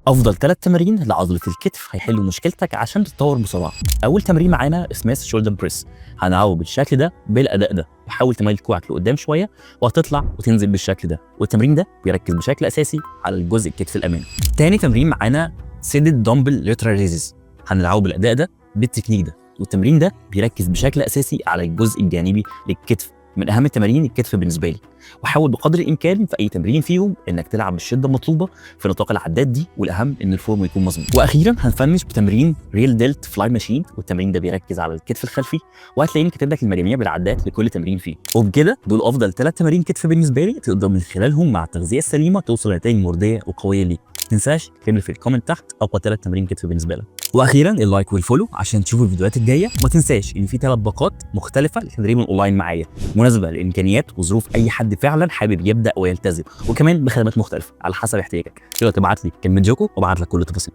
افضل 3 تمارين لعضله الكتف هيحلوا مشكلتك عشان تتطور بسرعة. اول تمرين معانا Smith shoulder press، هنلعبه بالشكل ده بالاداء ده، وحاول تميل كوعك لقدام شوية وهتطلع وتنزل بالشكل ده. والتمرين ده بيركز بشكل اساسي على الجزء الكتف الامامي. تاني تمرين معانا seated dumbbell lateral raises، هنلعبه بالاداء ده بالتكنيك ده. والتمرين ده بيركز بشكل اساسي على الجزء الجانبي للكتف، من اهم التمارين الكتف بالنسبة لي. وحاول بقدر الامكان في اي تمرين فيهم انك تلعب بالشدة المطلوبة في نطاق العدات دي، والاهم ان ال form يكون مظبوط. واخيرا هن finish بتمرين rear delt fly machine، والتمرين ده بيركز على الكتف الخلفي، وهتلاقيني كاتب لك المجاميع بالعدات لكل تمرين فيه. وبكده دول افضل 3 تمارين كتف بالنسبة لي تقدر من خلالهم مع التغذية السليمة توصل لنتائج مرضية وقويه ليك. ما تنساش تكتب في ال comment تحت اقوى 3 تمارين كتف بالنسبة لك. واخيرا ال like وال follow عشان تشوفوا الفيديوهات الجاية. وما تنساش ان في 3 باقات مختلفة لتدريب الاونلاين معايا، مناسبة لامكانيات وظروف اي حد فعلا حابب يبدا ويلتزم، وكمان بخدمات مختلفة على حسب احتياجك. تقدر تبعت لي كلمة جوكو وابعت لك كل التفاصيل.